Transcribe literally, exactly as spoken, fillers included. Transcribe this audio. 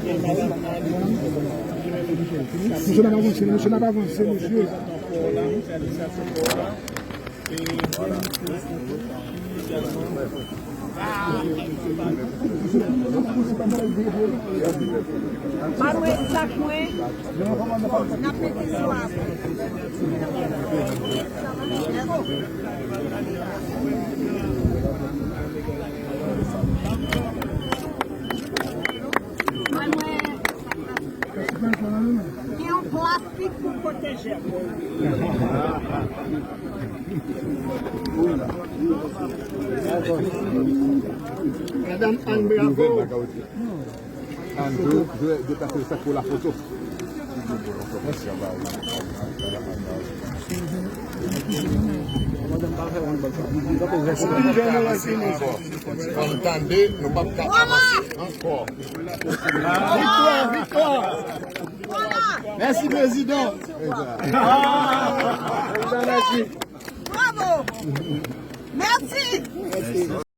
Mesye, n ap avanse, mesye, n ap avanse, mesye. Ba mwen sak mwen. N ap mete sou a. Ba mwen. Gen yon plastik pou pwoteje m. Madanm Ann, bravo. Ann, je, je, je t'appelle ça pour la photo. Fò n tande, nou p ap ka avanse ankò. Viktwa, viktwa. Mèsi, prezidan. Bravo. Mèsi.